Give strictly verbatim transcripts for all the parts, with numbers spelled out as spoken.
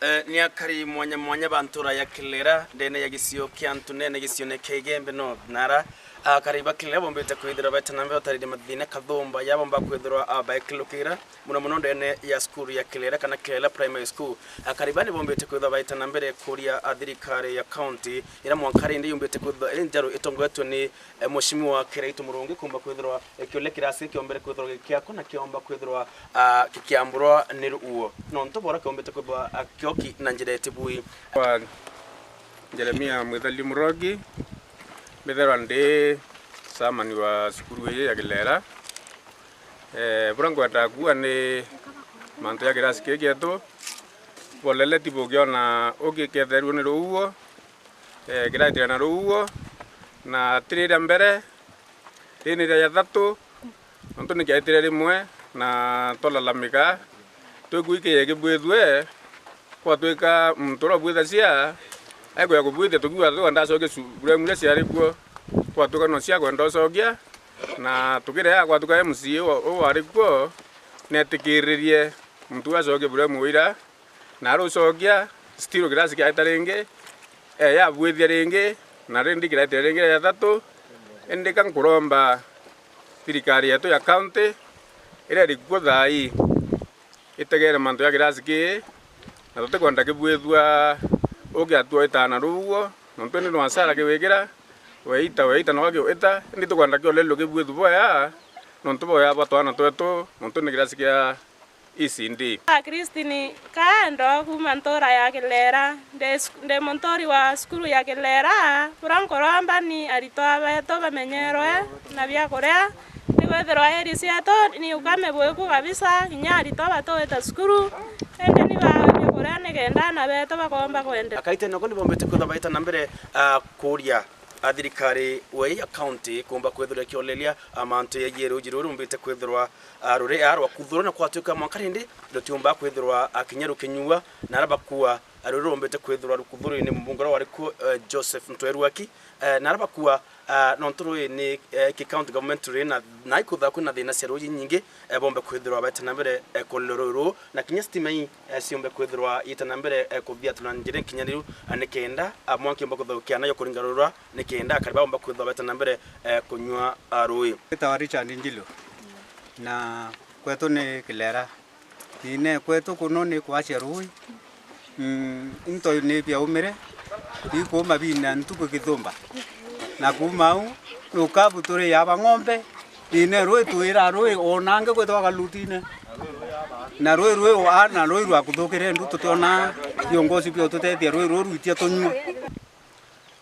Eh, ni akari mwanya mwanya ba ntura ya Kilera, ndene ya gicio kia Ntunene, gicione kia Igembe North. Nara akari ba Kilera bombite kwithirwa baita na mbere utarire mathina kathumba ya bomba kwithirwa, ah, baikilukira, muno muno ndene ya cukuru ya Kilera kana Kilera Primary School. Akari ba ni bombite kwithirwa baita na mbere kuria, ah, thirikari ya county ira mwanka rindi yumbite kwithirwa iri njaru itongoretwe ni, eh, Mheshimiwa Kiraitu Murungi kumba kwithirwa, eh, kiuria kirasi kiombere kwithirwa gikiakwa na kiomba kwithirwa, ah, gikiamburwa ni ruuo. Nontu bora kiombite kwithirwa, ah, kioki na njira itibui. Kwa Jeremia Mwithali Murogi, mbithairwa ndi chairman wa cukuru iji ya Kilera. Eh, buria ngwendaa kuuga ni mantu ja kirasi kii gietu, bolele ti bugiona ugiketherua ni ruuo, eh, kiraitire na ruuo, na ti riria mbere, riri ni ria jathatu, nontu ni kiaitire rimwe na twalalamika, twikwikiye kibwithue, kwatwika muntu uria ubwithacia, aikuya kubwithia tukiuga tukwenda acokie cu-, buremu iria ciari kuo, kwatwika no cia kwenda ucokia, na tukirea kwatwika M C A u, u wari kuo, netikiririe muntu uu acokie buremu ira, na ari ucokia, still kirasi kiaita ringi, eh, yabwithia ringi, na rindi kiraitire ringi ria jathatu. Indi ka nkuromba thirikari yetu ya county iria iri kuo thaa ii itegere mantu ja kirasi kii, na tutikwenda kibwithua ugiatua itaa na ruuo, nontu indi no hasara kiwikira, weita, weita, no giuita, indi tukwenda kiolelua kibwithu boya, nontu boya bwa twana twetu, nontu ni kirasi kia E C D. A, Christine Kaendo kuuma ntura ya Kilera. Ndi sku-, ndi munturi wa cukuru ya Kilera. Buria nkuromba ni aritwa betu bamenyerwe na biakuria, nikwithirwa area cietu ni ukame bwiku kabisa, kinya aritwa batuite cukuru, indi ni bawe biakuria nikenda ana betu bakomba kwenderea. Akaite nako ni bombite kwithirwa baita na mbere, a, kuria a thirikari wei ya county kumba kwithirwa ikioleria, a, mantu yegie ruuji ruu rumbite kwithirwa, a, ruri a rwa kuthurwa na kwatwika mwanka rindi rutiumba kwithirwa, a, kinya rukinyua, na aria bakua, a, ruu rumbite kwithirwa rukuthurwa ni mubunge uria wari kuo, e, Joseph Ntweruaki, e, na aria bakua, a, nontu ruu ni, e, ki county government ruri na, na ikutha kwina thina cia ruuji nyingi, e, bombe kwithirwa baete na mbere, e, kurira ruu ruu, na kinya stima ii, e, ciumbe kwithirwa iita na mbere, e, kuthiatura na njira inkinyaniru, e, nikenda, a, mwanki umba kuthukia nayo kuringa ruu rwa, nikenda akari baumba kwithirwa baeta na mbere, e, kunyua, a, rui. Itawa Richard Njilu, na kwetu ni Kilera. Ine kwetu kuno ni kwacia rui. Mm, into ni biaumire, bikuuma bina ntuku githumba. Na kuuma au, rukabu turi yaba ng'ombe, ine rui twira rui, ona angi gwitwa Kalutine. Na rui rui wa, na rui rwa kuthukire ndu tutiona biongozi bia ututethia rui ruu rwitia tunyua.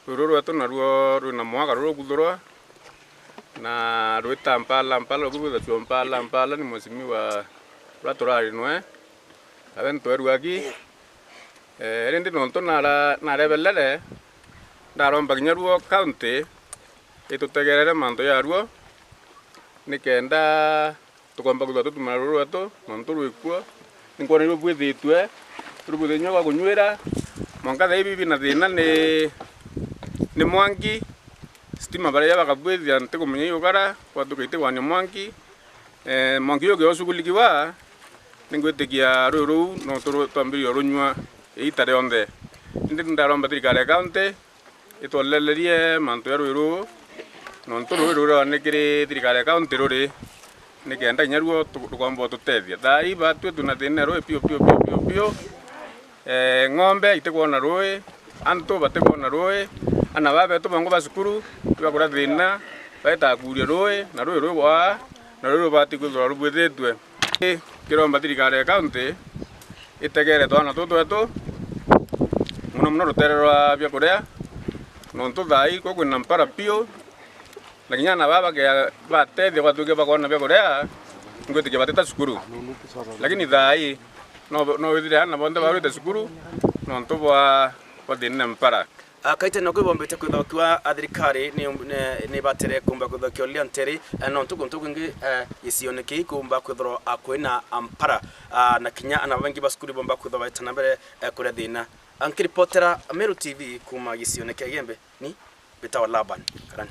Ruu ruu rwetu naruo rwina mwaka ruu rukuthurwa, na rwita Mpala, Mpala, rukuthurwa Mpala, Mpala ni mheshimiwa uria turari nwe, nawe Ntweruaki. Eh, rindi nontu nara-, narebelere, ndaromba kinya ruo county itutegerere mantu jaruo, nikenda tukomba kwithirwa tutumira ruu rwetu, nontu rwikuo, ninkwona rubwithitue, rubwithitue kinya gwa kunyuira, mwanka thaa ii bibi na thina ni, ni mwanki, stima baria bakabwithia ntikumenya igukara, gwatuka itigwania mwanki, eh, mwanki uyu ukiushughulikiwa, ningwitikia ruu ruu no turu-, twambiririe urunyua iita rionthe. Indi ndaromba thirikari ya county, itwolelerie mantu ja rui ruu, nontu rui ruu rwa ni kiri thirikari ya county ruri, nikenda kinya ruo tu-, rukomba ututethia. Thaa ii batwi twina thina ya rui piu, piu, piu, piu, piu. Eh, ng'ombe itikwona rui, antu batikwona rui, ana baa betu bongwa ba cukuru, ibakuria thina, baitaga kuuria rui, na rui rui gwaa, na rui rubati kwithirwa rubwithitue. Kiromba thirikari ya county itegere twana tutu twetu, muno muno rutere rwa biakuria, nontu thaa ii kwi kwina mpara piu, na kinya ana baa bake-, batethia gwatuike bakoona biakuria, ngwitikia batita cukuru. Lakini thaa ii no, no withire ana bonthe barwite cukuru nontu bwa, bwa thina mpara. Akaite no kwibombete kwithwa kiwa a thirikari ni, ni, ni batire kumba kwithwa kiolia nteri, eh, no ntuku ntuku ingi, eh, gicione kii kumba kwithwa akwina ampara, ah, na kinya ana baingi ba cukuru bomba kwithwa baita na mbere, eh, kuria thina. Ankiripotera Meru T V kuma gicione kia Igembe, ni Bitawa Laban. Karani.